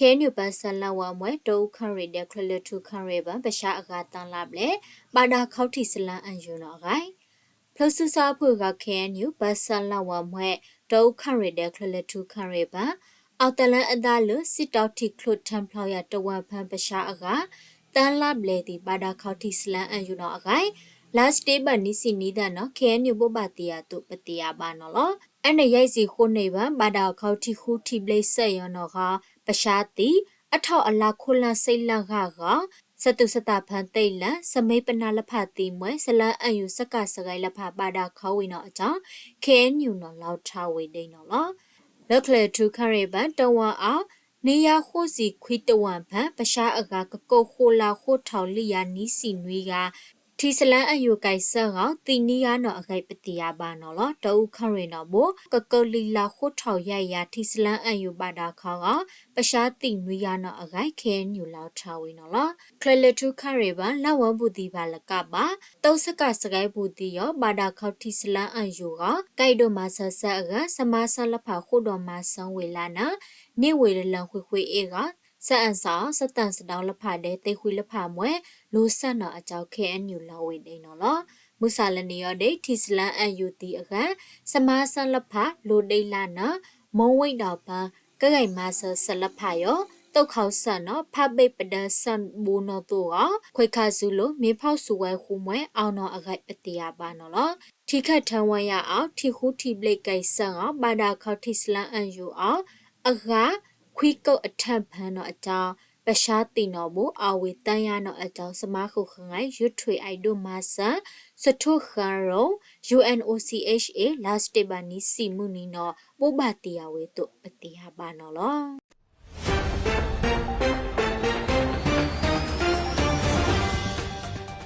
KNU ပၢဆှၢလၢဝဲအမွဲ တအူခရံာ်ဒီး ချၢၣ်လၢၢ်ထူခရံာ်ပၣ် ပၠါအဂၤသၢလါဘျဲၣ် ဘၣ်ဒါခီထံး ဆလါအယူၣ်နီၣ်အဂၤ ဖျိးစုဆါအဖုၣ်အဂီၢ် KNU ပၢဆှၢလၢဝဲအမွဲ တအူခရံာ်ဒီး ချၢၣ်လၢၢ်ထူခရံာ်ပၣ် အီၣ်တလၢအဒါလၢ စံးတီထံၣ်ချိၣ်ထၢဖျိယၤတဝၢၣ်ဖၢ ပၠါအဂၤ သၢလါဘျဲၣ်သံၣ် ဘၣ်ဒါခီထံး ဆလါအယူၣ်နီၣ်အဂၤ လါစတ့ဘၢၣ်နံၣ်ဆံနံၤသၢနီၣ် KNU ဘိးဘၣ်တ့ၢ်အသိး ပသ့ၣ်ညါဘၣ်နီၣ်လီၤ. အနယဲၢ်ဆံဃိးနံၣ်ဘၣ် ဘၣ်ဒါခီထံးဃုထံးဘျ့စၢၣ်ယီၤနီၣ်ဂီၢ် ပၠါသံၣ် အထီၣ်အလါခိၣ်လၢ်စ့လၢ်ဂၤအဂီၢ် စသူၣ်စသးဖၢသ့ၣ်လၢ စမ့ၣ်ပနၢ်လၢဖးသံမွဲ ဆလါအယူၣ်စကၤစကဲလၢဖး ဘၣ်ဒါခီဝံၤနီၣ်အကၠီ KNU နီၣ်လီၤထါဝံၤဒ်နီၣ်လီၤ. လၢချၢၣ်လၢၢ်ထူခရံာ်ပၣ် တဝၢၣ်အီၤ နွံယၤဃိးဆံခွံတဝၢၣ်ဖၢ ပၠါအဂၤ ကကၢၣ်ဃိးလါဃိးထီၣ်လွံၢ်ယၤနွံဆံနွံဂၤ ထံးဆလါအယူၣ်ကဲးစၢၣ်ဂီၢ် သံၣ်နွံယၤနီၣ်အဂၤ ပသ့ၣ်ညါဘၣ်နီၣ်လီၤ. တအူခရံာ်နီၣ်ဘိ ကကၢၣ်လွံၢ်လါဃိးထီၣ်ယဲၢ်ယၤ ထံးဆလါအယူၣ်ဘၣ်ဒါခီဂီၢ် ပၠါသံၣ်နွံယၤနီၣ်အဂၤ KNU လီၤထါဝံၤနီၣ်လီၤ. ချၢၣ်လၢၢ်ထူခရံာ်ပၣ် လၢဝဲဘူးသံၣ်ဘၣ်လၢကးဘၣ် သီစကၤစကဲဘူးသံၣ်ယီၤ ဘၣ်ဒါခီထံးဆလါအယူၣ်ဂီၢ် ကဲးဒိၣ်မၤစၢၤဆၢအဂၤ စမါဆၢလၢဖးဃိၣ်ဒီးမၤစၢၤဝ့ၢ်လၢ်နၢ် န့ၢ်ဝ့ၢ်တလၢၢ်ဃံးဃ့အ့ၣ်ဂီၢ် စၢအၣ်စၣ်အီၤ စသၣ်စဒီလၢဖးဒဲး သ့ၣ်ဃံလၢဖးမွဲ လိၤစၢ်နီၣ်အကၠီ KNU လီၤဝံၤဒ်နီၣ်လီၤ. မုၢ်ဆါလၢနံၤအီၤဒ် ထံးဆလါအယူၣ်သံၣ်အဂၤ စမါဆၢလၢဖး လိၤဒ့လၢ်နၢ် မိၢ်ဝ့ၢ်ဒီးပၢ် ကဂဲၤမၤစၢၤဆၢလၢဖးယီၤ သိၣ်ခီၣ်ဆၢၣ်နီၣ် ဖးဘ့ၣ်ပဒၢဆၢၣ်ဘိနီၣ်သိးဂီၢ် ခွဲးခးစူၤလိာ် မ့ၢ်ဖီၣ်စူၤဝဲဃူမွဲ အီၤနီၣ်အဂၤ ပသ့ၣ်ညါဘၣ်နီၣ်လီၤ. ထံးခၢၣ်ထၢဝဲယၤအီၤ ထံးဃုထံးဘျ့ကဲးစၢၣ်ဂီၢ် ဘၣ်ဒါခီထံးဆလါအယူၣ်အီၤ အဂၤ ခွံကၢၣ်အထၢၣ်ဖၢနီၣ်အကၠီ ပၠါသံၣ်နီၣ်ဘိ အီၣ်ဝံၤသၢယၤနီၣ်အကၠီ စမါဃုာ်ဃုာ်ငါ ယူၢ်ထွံၣ်အဲၣ်ဒိၣ်မၤစၢၤ စထိၣ်ဃၣ်ရိၣ် ယူၣ်အဲၣ်အိၣ်စံၣ်အ့ၣ်ၡ်အ့ၣ် လါစတ့ဘၢၣ်နံၣ်ဆံမုၢ်နံၤနီၣ် ဘိးဘၣ်တ့ၢ်အဝဲအသိး ပသ့ၣ်ညါဘၣ်နီၣ်လီၤ.